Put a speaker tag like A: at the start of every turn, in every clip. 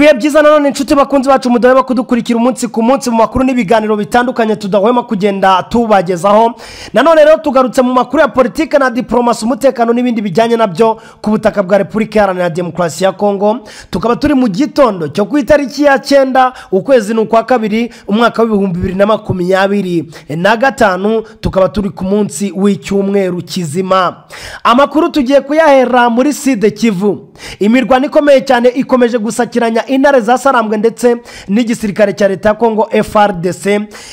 A: Ibihe byiza nanone inshuti bakunzi bacu mudahwema kudukurikira umunsi ku munsi mu makuru n'ibiganiro bitandukanye tudahwema kugenda tubagezaho. Nanone rero tugarutse mu makuru ya politike na diplomasi, umutekano n'ibindi bijyanye nabyo ku butaka bwa Repubulika Iharanira Demokarasi ya Kongo. Tukaba turi mu gitondo cyo ku itariki ya 9 ukwezi n'ukwa kabiri umwaka w'ibihumbi 2025, tukaba turi ku munsi w'icyumweru kizima. Amakuru tugiye kuyahera muri Sud Kivu. Imirwano ikomeye cyane ikomeje gusakiranya intare za Sarambwe ndetse n'igisirikare cya leta ya Kongo FARDC.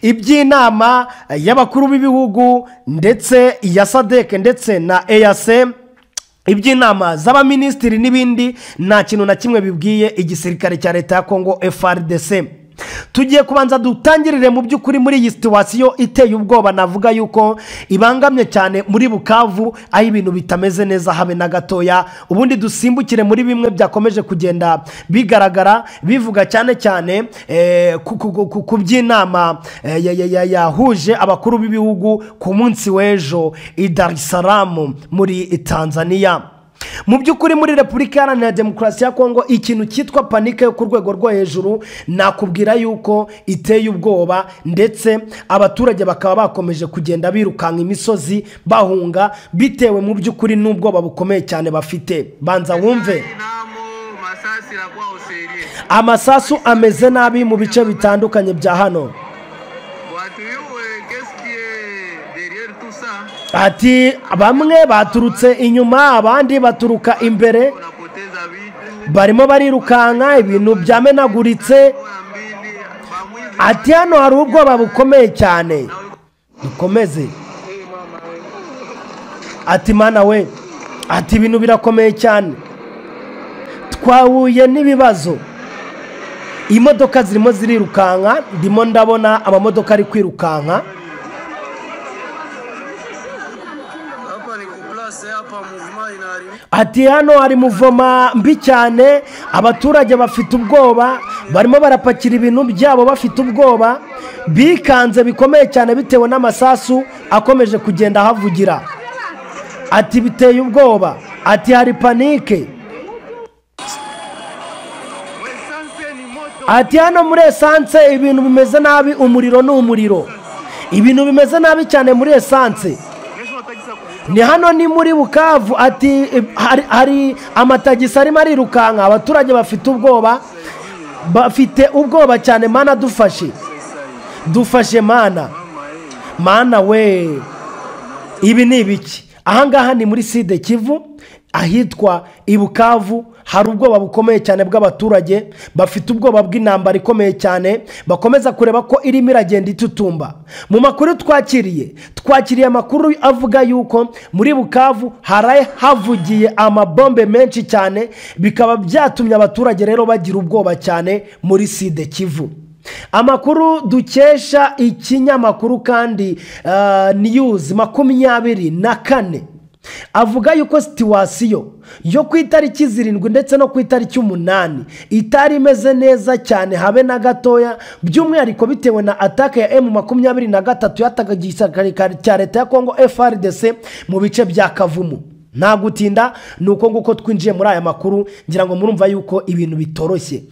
A: Iby'inama y'abakuru b'ibihugu ndetse ya SADC ndetse na EAC, iby'inama z'abaminisitiri n'ibindi, nta kintu na kimwe bibwiye igisirikare cya leta ya Kongo FARDC. Tugiye kubanza dutangirire mu by'ukuri muri iyi situation iteye ubwoba, navuga yuko ibangamye cyane muri Bukavu, aho ibintu bitameze neza habe na gatoya. Ubundi dusimbukire muri bimwe byakomeje kugenda bigaragara bivuga cyane cyane ku by'inama yahuje abakuru b'ibihugu ku munsi w'ejo i Dar es Salaam muri Tanzania. Mu by'ukuri muri Repubulika Iharanira Demokarasi ya Kongo ikintu cyitwa panike yo ku rwego rwo hejuru nakubwira yuko iteye ubwoba, ndetse abaturage bakaba bakomeje kugenda birukanka imisozi bahunga bitewe mu by'ukuri n'ubwoba bukomeye cyane bafite. Banza wumve amasasu ameze nabi mu bice bitandukanye bya hano. Ati bamwe baturutse inyuma abandi baturuka imbere, barimo barirukanka ibintu byamenaguritse. Ati hano hari ubwoba bukomeye cyane, dukomeze. Ati mana we, ati ibintu birakomeye cyane, twahuye n'ibibazo. Imodoka zirimo zirirukanka, ndimo ndabona amamodoka ari kwirukanka. Ati hano hari muvoma mbi cyane, abaturage bafite ubwoba, barimo barapakira ibintu byabo bafite ubwoba, bikanze bikomeye cyane bitewe n'amasasu akomeje kugenda havugira. Ati biteye ubwoba, ati hari panike. Ati hano muri essence ibintu bimeze nabi, umuriro ni umuriro, ibintu bimeze nabi cyane muri essence. Ni hano ni muri Bukavu. Ati hari amatagisi arimo arirukanka, abaturage bafite ubwoba, bafite ubwoba cyane. Mana dufashe, dufashe mana, mana we, ibi ni ibiki? Ahangaha ni muri Sud Kivu ahitwa i Bukavu. Hari ubwoba bukomeye cyane bw'abaturage bafite ubwoba bw'intambara ikomeye cyane, bakomeza kureba ko irimo iragenda itutumba. Mu makuru twakiriye amakuru avuga yuko muri Bukavu haraye havugiye amabombe menshi cyane, bikaba byatumye abaturage rero bagira ubwoba cyane muri Sud Kivu. Amakuru dukesha ikinyamakuru kandi News 24 avuga yuko situation yo ku itariki 7 ndetse no ku itariki 8 itari imeze neza cyane habe na gatoya, by'umwihariko bitewe na attack ya M23 yataka igisirikare cya leta ya Kongo FARDC mu bice bya Kavumu. Nta gutinda nuko nguko twinjiye muri aya makuru, ngira ngo murumva yuko ibintu bitoroshye.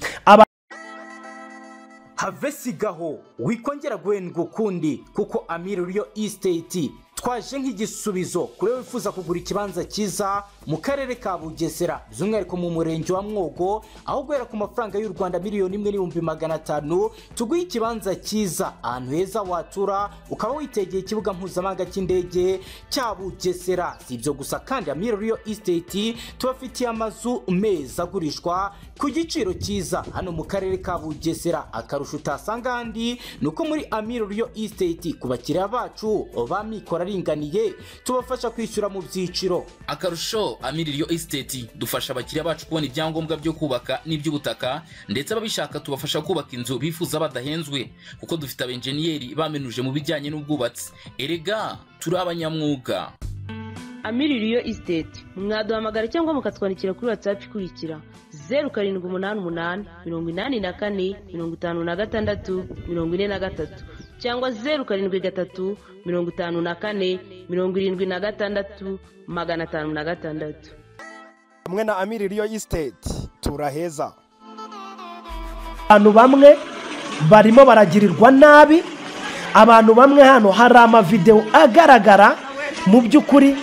B: Have sigaho wikongera guhendwa ukundi, kuko Amiri Real Estate twaje nk'igisubizo kuri wifuza kugura ikibanza cyiza mu karere ka Bugesera, by'umwihariko mu murenge wa Mwogo, aho guhera ku mafaranga y'u Rwanda 1,500,000 tuguha ikibanza cyiza ahantu heza watura, ukaba witegeye ikibuga mpuzamahanga cy'indege cya Bugesera. Si ibyo gusa kandi Amiri Real Estate tubafitiye amazu meza agurishwa ku giciro cyiza hano mu karere ka Bugesera. Akarusho utasanga ahandi ni uko muri Amiri Real Estate ku bakiriya bacu ba mikoro aringaniye tubafasha kwishyura mu byiciro.
C: Akarusho Amiri Real Estate dufasha abakiriya bacu kubona ibyangombwa byo kubaka n'iby'ubutaka, ndetse ababishaka tubafasha kubaka inzu bifuza badahenzwe, kuko dufite abenjeniyeri bamenuje mu bijyanye n'ubwubatsi. Erega turi abanyamwuga.
D: Amiri Real Estate mwaduhamagara cyangwa mukatwandikira kuri WhatsApp ikurikira 0788 84 56 43 cyangwa 073 54 76 506.
E: Hamwe na Amiri Real Estate turaheza.
A: Abantu bamwe barimo baragirirwa nabi, abantu bamwe hano hari amavideo agaragara mu by'ukuri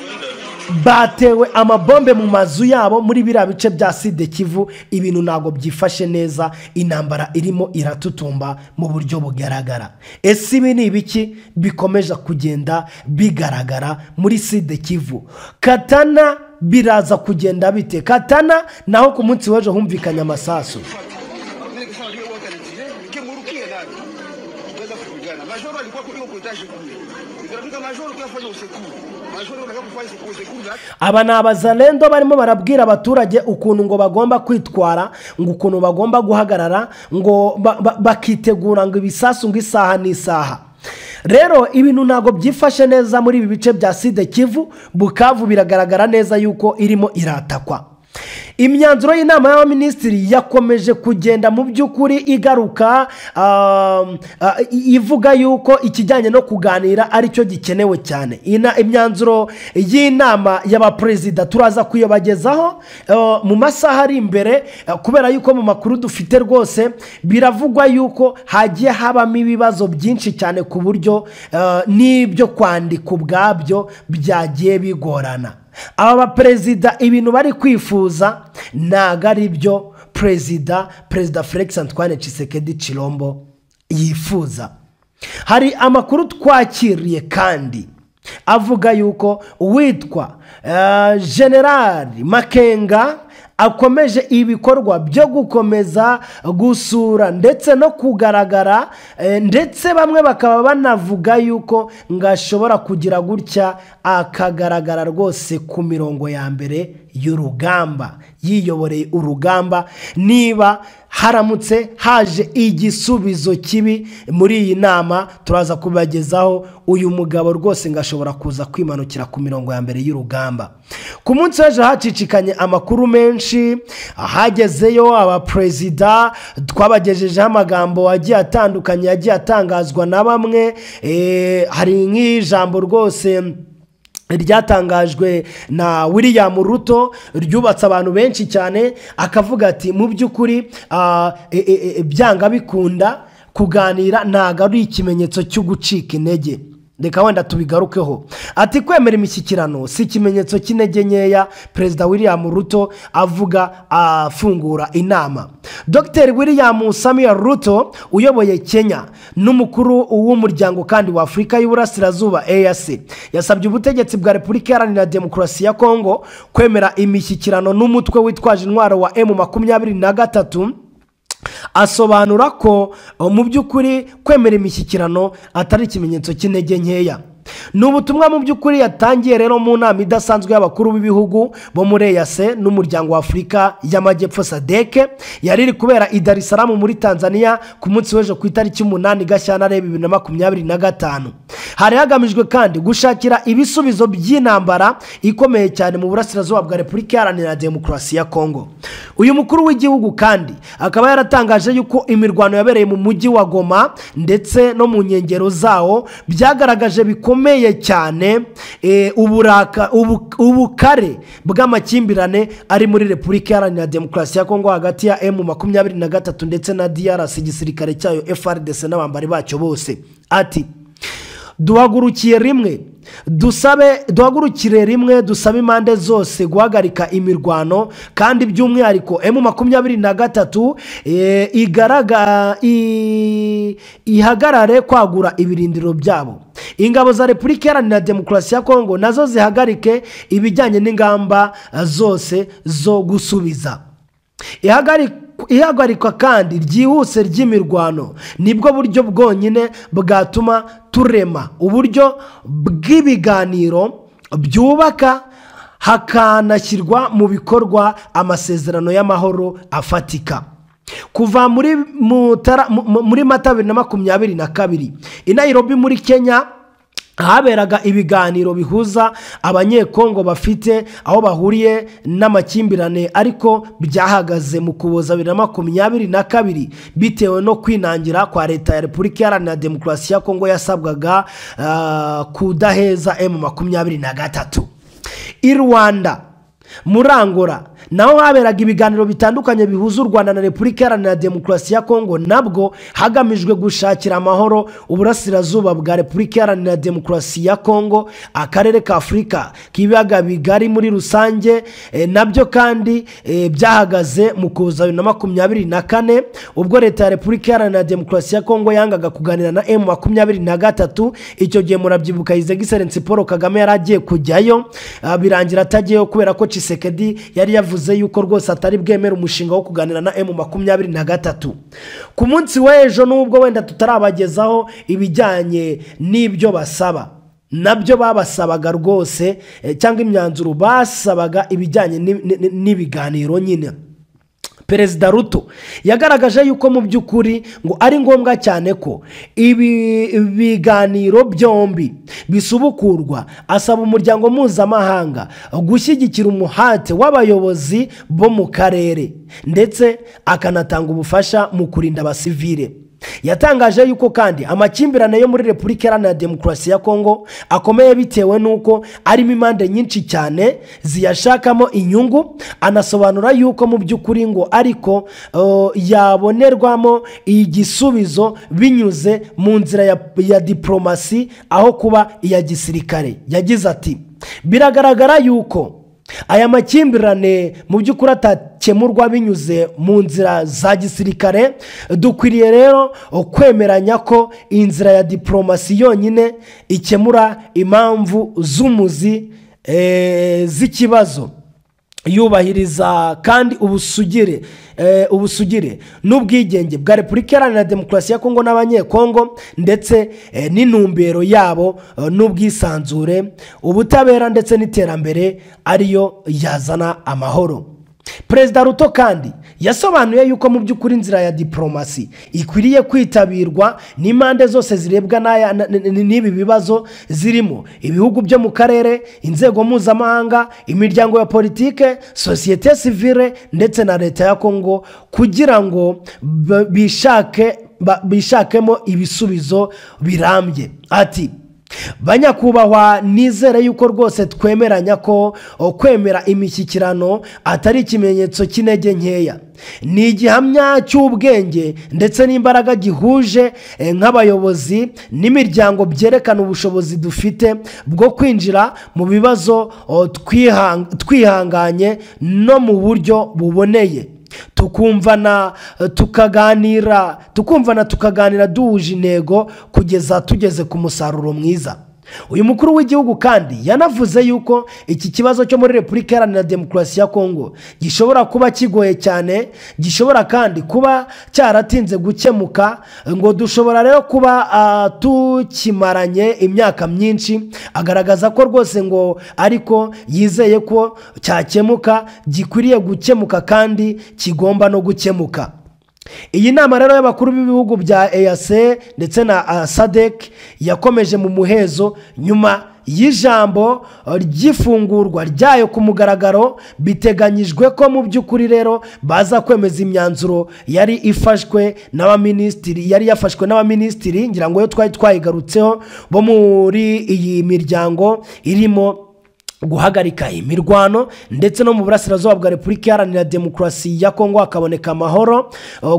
A: batewe amabombe mu mazu yabo muri biriya bice bya Sud Kivu. Ibintu ntabwo byifashe neza, intambara irimo iratutumba mu buryo bugaragara. Ese ibi ni ibiki bikomeje kugenda bigaragara muri Sud Kivu? Katana biraza kugenda bite? Katana naho ku munsi w'ejo humvikanye amasasu. Aba ni abazalendo barimo barabwira abaturage ukuntu ngo bagomba kwitwara, ngo ukuntu bagomba guhagarara, ngo bakitegura ngo ibisasu ngo isaha n'isaha. Rero ibintu ntago byifashe neza muri ibi bice bya Sud Kivu. Bukavu biragaragara neza yuko irimo iratakwa. Imyanzuro y'inama y'abaminisitiri yakomeje kugenda mu by'ukuri igaruka ivuga yuko ikijyanye no kuganira aricyo gikenewe cyane. Imyanzuro y'inama y'abaperezida turaza kuyobagezaho mu masaha ari imbere, kubera yuko mu makuru dufite rwose biravugwa yuko hagiye habamo ibibazo byinshi cyane ku buryo n'ibyo kwandika ubwabyo byagiye bigorana. Aba baperezida ibintu bari kwifuza ntago ari byo Perezida Felix Antoine Tshisekedi Tshilombo yifuza. Hari amakuru twakiriye kandi avuga yuko uwitwa General Makenga akomeje ibikorwa byo gukomeza gusura ndetse no kugaragara, ndetse bamwe bakaba banavuga yuko ngashobora kugira gutya akagaragara rwose ku mirongo ya mbere y'urugamba, yiyoboreye urugamba. Niba haramutse haje igisubizo kibi muri iyi nama turaza kubagezaho, uyu mugabo rwose ngashobora kuza kwimanukira ku mirongo ya mbere y'urugamba. Ku munsi w'ejo hacicikanye amakuru menshi, hagezeyo abaperezida, twabagejejeho amagambo agiye atandukanye yagiye atangazwa na bamwe. Hari nk'ijambo rwose ryatangajwe na William Ruto ryubatse abantu benshi cyane, akavuga ati mu by'ukuri byanga bikunda kuganira ntago ari ikimenyetso cyo gucika intege. Reka wenda tubigarukeho. Ati kwemera imishyikirano si ikimenyetso cy'intege nkeya, Perezida William Ruto avuga afungura inama. Dr William Samuel Ruto uyoboye Kenya n'umukuru w'umuryango kandi wa Afurika y'Uburasirazuba EAC yasabye ubutegetsi bwa Repubulika Iharanira Demokarasi ya Kongo kwemera imishyikirano n'umutwe witwaje intwaro wa M23. Asobanura ko mu by'ukuri kwemera imishyikirano atari ikimenyetso cy'intege nkeya. Ni ubutumwa mu by'ukuri yatangiye rero mu nama idasanzwe y'abakuru b'ibihugu bo muri EAC n'umuryango wa Afurika y'Amajyepfo SADC yari iri kubera i Dar es Salaam muri Tanzania ku munsi w'ejo ku itariki 8 Gashyantare 2025. Hari hagamijwe kandi gushakira ibisubizo by'intambara ikomeye cyane mu burasirazuba bwa Repubulika Iharanira Demokarasi ya Kongo. Uyu mukuru w'igihugu kandi akaba yaratangaje yuko imirwano yabereye mu mujyi wa Goma ndetse no mu nkengero zawo byagaragaje bikomeye cyane ubukare bw'amakimbirane ari muri Repubulika Iharanira Demokarasi ya Kongo hagati ya M23 ndetse na DRC, igisirikare cyayo FARDC n'abambari bacyo bose. Ati duhagurukire rimwe dusabe impande zose guhagarika imirwano, kandi by'umwihariko M23 ihagarare kwagura ibirindiro byabo. Ingabo za Repubulika Iharanira Demokarasi ya Kongo nazo zihagarike ibijyanye n'ingamba zose zo gusubiza. Ihagarikwa kandi ryihuse ry'imirwano nibwo buryo bwonyine bwatuma turema uburyo bw'ibiganiro byubaka hakanashyirwa mu bikorwa amasezerano y'amahoro afatika. Kuva muri Mata 2022 i Nairobi muri Kenya haberaga ibiganiro bihuza abanyekongo bafite aho bahuriye n'amakimbirane, ariko byahagaze mu Kuboza 2022 bitewe no kwinangira kwa leta ya Repubulika Iharanira Demokarasi ya Kongo yasabwaga kudaheza M23. I Rwanda, muri Angola Naho haberaga ibiganiro bitandukanye bihuza u Rwanda na Repubulika Iharanira Demokarasi ya Kongo, nabwo hagamijwe gushakira amahoro uburasirazuba bwa Repubulika Iharanira Demokarasi ya Kongo, akarere ka Afurika k'ibiyaga bigari muri rusange. Nabyo kandi byahagaze mu Kuboza 2024, ubwo leta ya Repubulika Iharanira Demokarasi ya Kongo yangaga kuganira na M23. Icyo gihe murabyibuka His Excellency Paul Kagame yari agiye kujyayo, birangira atagiyeyo kubera ko Tshisekedi yari yavuze yuko rwose atari bwemera umushinga wo kuganira na M23. Ku munsi w'ejo, nubwo wenda tutarabagezaho ibijyanye n'ibyo basaba, nabyo babasabaga rwose, cyangwa imyanzuro basabaga ibijyanye n'ibiganiro nyine, Perezida Ruto yagaragaje yuko mu by'ukuri ngo ari ngombwa cyane ko ibi biganiro byombi bisubukurwa, asaba umuryango mpuzamahanga gushyigikira umuhate w'abayobozi bo mu karere, ndetse akanatanga ubufasha mu kurinda abasivile. Yatangaje yuko kandi amakimbirane yo muri Repubulika Iharanira Demokarasi ya Kongo akomeye bitewe n'uko arimo impande nyinshi cyane ziyashakamo inyungu. Anasobanura yuko mu by'ukuri ngo ariko yabonerwamo igisubizo binyuze mu nzira ya diplomasi aho kuba iya gisirikare. Yagize ati: biragaragara yuko aya makimbirane mu by'ukuri atakemurwa binyuze mu nzira za gisirikare. Dukwiriye rero kwemeranya ko inzira ya diplomasi yonyine ikemura impamvu z'umuzi z'ikibazo, yubahiriza kandi ubusugire n'ubwigenge bwa Repubulika Iharanira Demokarasi ya Kongo n'Abanyekongo, ndetse n'intumbero yabo n'ubwisanzure, ubutabera ndetse n'iterambere ariyo yazana amahoro. Perezida Ruto kandi yasobanuye yuko mu by'ukuri inzira ya diplomasi ikwiriye kwitabirwa n'impande zose zirebwa n'ibi bibazo, zirimo ibihugu byo mu karere, inzego mpuzamahanga, imiryango ya politike, sosiyete sivile ndetse na leta ya Kongo, kugira ngo bishakemo ibisubizo birambye. Ati: banyakubahwa, nizere yuko rwose twemeranya ko kwemera imishyikirano atari ikimenyetso cy'intege nkeya, ni igihamya cy'ubwenge ndetse n'imbaraga gihuje nk'abayobozi n'imiryango, byerekana ubushobozi dufite bwo kwinjira mu bibazo twihanganye no mu buryo buboneye, tukumvana tukaganira duhuje intego kugeza tugeze ku musaruro mwiza. Uyu mukuru w'igihugu kandi yanavuze yuko iki kibazo cyo muri Repubulika Iharanira Demokarasi ya Kongo gishobora kuba kigoye cyane, gishobora kandi kuba cyaratinze gukemuka, ngo dushobora rero kuba tukimaranye imyaka myinshi. Agaragaza ko rwose ngo ariko yizeye ko cyakemuka, gikwiriye gukemuka kandi kigomba no gukemuka. Iyi nama rero y'abakuru b'ibihugu bya EAC ndetse na SADC yakomeje mu muhezo nyuma y'ijambo ry'ifungurwa ryayo ku mugaragaro. Biteganyijwe ko mu by'ukuri rero baza kwemeza imyanzuro yari ifashwe n'abaminisitiri, yari yafashwe n'abaminisitiri, ngira ngo yo twari twayigarutseho, bo muri iyi miryango, irimo guhagarika imirwano ndetse no mu burasirazuba bwa Repubulika Iharanira Demokarasi ya Kongo hakaboneka amahoro,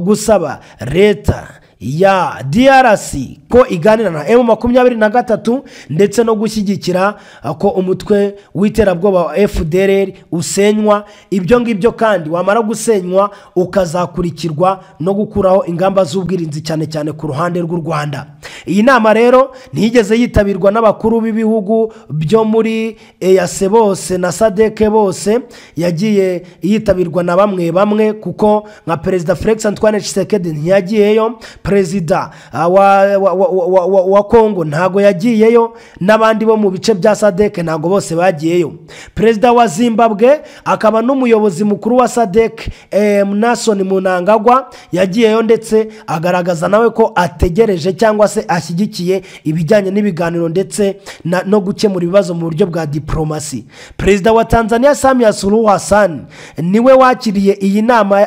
A: gusaba leta ya DRC ko iganira na M23, ndetse no gushyigikira ko umutwe w'iterabwoba wa FDLR usenywa. Ibyo ngibyo kandi wamara gusenywa ukazakurikirwa no gukuraho ingamba z'ubwirinzi cyane cyane ku ruhande rw'u Rwanda. Iyi nama rero ntiyigeze yitabirwa n'abakuru b'ibihugu byo muri EAC bose na SADC bose, yagiye yitabirwa na bamwe bamwe, kuko nka Perezida Felix Antoine Tshisekedi ntiyagiyeyo, Perezida wa Kongo ntago yagiyeyo, n'abandi bo mu bice bya SADC ntago bose bagiyeyo. Perezida wa Zimbabwe akaba n'umuyobozi mukuru wa SADC Nelson Mnangagwa yagiyeyo, ndetse agaragaza nawe ko ategereje cyangwa se ashyigikiye ibijyanye n'ibiganiro ndetse no gukemura ibibazo mu buryo bwa diplomasi. Perezida wa Tanzania Samia Suluhu Hassan niwe wakiriye iyi nama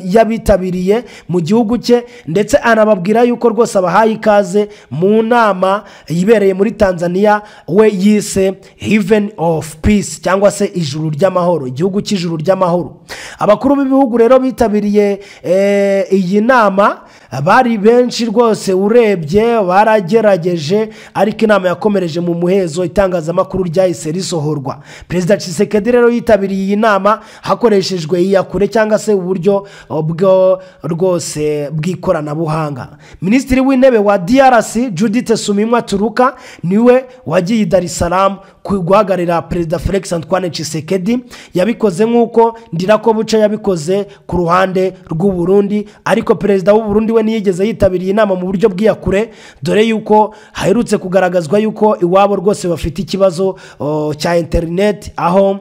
A: y'abitabiriye mu gihugu cye, ndetse ndetse anababwira yuko rwose abahaye ikaze mu nama yibereye muri Tanzania we yise Heaven of Peace cyangwa se ijuru ry'amahoro, igihugu cy'ijuru ry'amahoro. Abakuru b'ibihugu rero bitabiriye iyi nama bari benshi rwose, urebye baragerageje, ariko inama yakomereje mu muhezo, itangazamakuru ryahise risohorwa. Perezida Tshisekedi rero yitabiriye iyi nama hakoreshejwe iyakure cyangwa se uburyo bwo rwose bw'ikoranabuhanga. Minisitiri w'intebe wa DRC Judith Suminwa Turuka niwe wagiye i Dar es Salaam guhagararira Perezida Felix Antoine Tshisekedi. Yabikoze nk'uko Ndirakobuca yabikoze ku ruhande rw'u Burundi, ariko Perezida w'u Burundi we ntiyigeze yitabiriye inama mu buryo bw'iyakure, dore yuko haherutse kugaragazwa yuko iwabo rwose bafite ikibazo cya internet, aho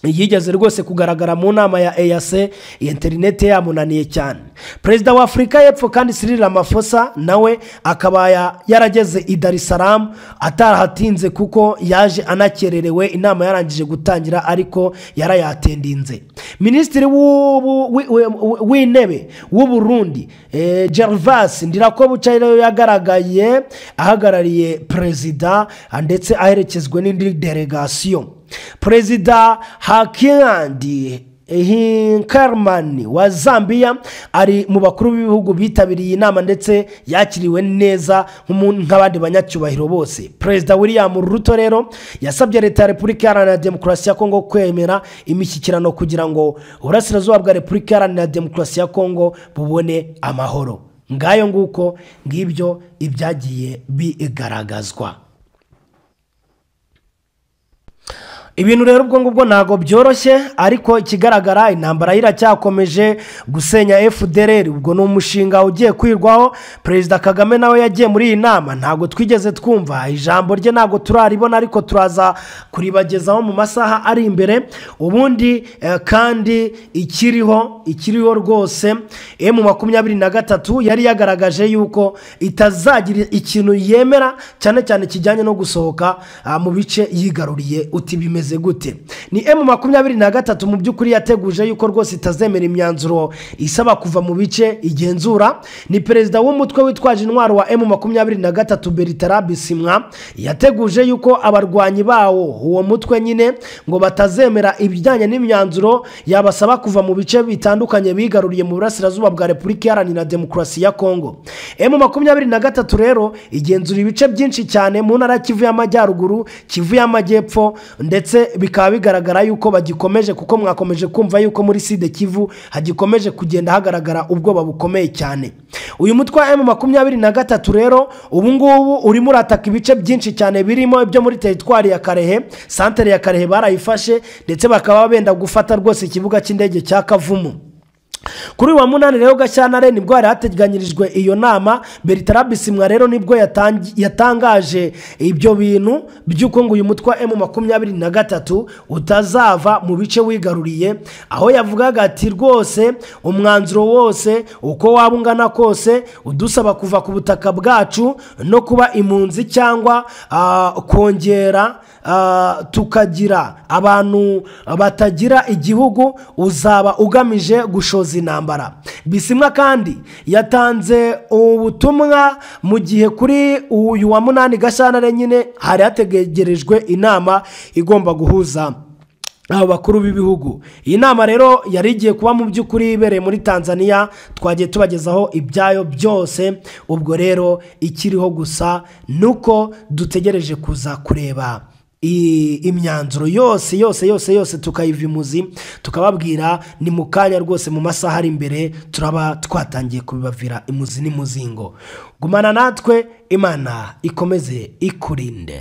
A: yigeze rwose kugaragara mu nama ya EAC internet yamunaniye cyane. Perezida wa Afurika y'Epfo kandi Cyril Ramaphosa nawe akaba yarageze i Dar es Salaam atarahatinze kuko yaje anakererewe, inama yarangije gutangira ariko yarayatendinze. Minisitiri w'intebe w'u Burundi Gervas Ndirakobuca rero yagaragaye ahagarariye perezida ndetse aherekezwe n'indi delegation. Perezida Hakainde Hichilema wa Zambia ari mu bakuru b'ibihugu bitabiriye inama ndetse yakiriwe neza nk'abandi banyacyubahiro bose. Perezida William Ruto rero yasabye leta ya Repubulika Iharanira Demokarasi ya Kongo kwemera imishyikirano kugira ngo uburasirazuba bwa Repubulika Iharanira Demokarasi ya Kongo bubone amahoro. Ngayo nguko ngibyo ibyagiye bigaragazwa. Ibintu rero ubwo ngubwo ntago byoroshye, ariko ikigaragara intambara iracyakomeje gusenya FDLR. Ubwo ni umushinga ugiye kwirwaho. Perezida Kagame nawe yagiye muri iyi nama, ntago twigeze twumva ijambo rye, ntago turaribona, ariko turaza kuribagezaho mu masaha ari imbere. Ubundi kandi ikiriho rwose M23 yari yagaragaje yuko itazagira ikintu yemera cyane cyane kijyanye no gusohoka mu bice yigaruriye. Uti bimeze gute? Ni M23 mu by'ukuri yateguje yuko rwose itazemera imyanzuro isaba kuva mu bice igenzura. Ni perezida w'umutwe witwaje intwaro wa M23 Bertrand Bisimwa yateguje yuko abarwanyi bawo uwo mutwe nyine ngo batazemera ibijyanye n'imyanzuro yabasaba kuva mu bice bitandukanye bigaruriye mu burasirazuba bwa Repubulika Iharanira Demokarasi ya Kongo. M23 rero igenzura ibice byinshi cyane mu ntara Kivu y'Amajyaruguru, Kivu y'Amajyepfo, ndetse bikaba bigaragara yuko bagikomeje, kuko mwakomeje kumva yuko muri Sud Kivu hagikomeje kugenda hagaragara ubwoba bukomeye cyane. Uyu mutwe wa M23 rero ubu ngubu urimo urataka ibice byinshi cyane birimo ibyo muri teritwari ya Karehe, santere ya Karehe barayifashe, ndetse bakaba benda gufata rwose ikibuga cy'indege cya Kavumu. Kuri wa 8 rero Gashyantare nibwo hari hateganyirijwe iyo nama. Bertrand Bisimwa rero nibwo yatangaje ibyo bintu by'uko ngo uyu mutwe wa M23 utazava mu bice wigaruriye, aho yavugaga ati rwose umwanzuro wose uko waba ungana kose udusaba kuva ku butaka bwacu no kuba impunzi cyangwa kongera tukagira abantu batagira igihugu uzaba ugamije gushoza intambara. Bisimwa kandi yatanze ubutumwa mu gihe kuri uyu wa 8 Gashyantare nyine hari hategerejwe inama igomba guhuza abakuru b'ibihugu. Iyi nama rero yari igiye kuba mu by'ukuri ibereye muri Tanzania, twagiye tubagezaho ibyayo byose. Ubwo rero ikiriho gusa nuko dutegereje kuza kureba imyanzuro yose yose yose yose tukayiva imuzi tukababwira. Ni mu kanya rwose mu masaha ari imbere turaba twatangiye kubibavira imuzi n'imuzingo. Gumana natwe, Imana ikomeze ikurinde.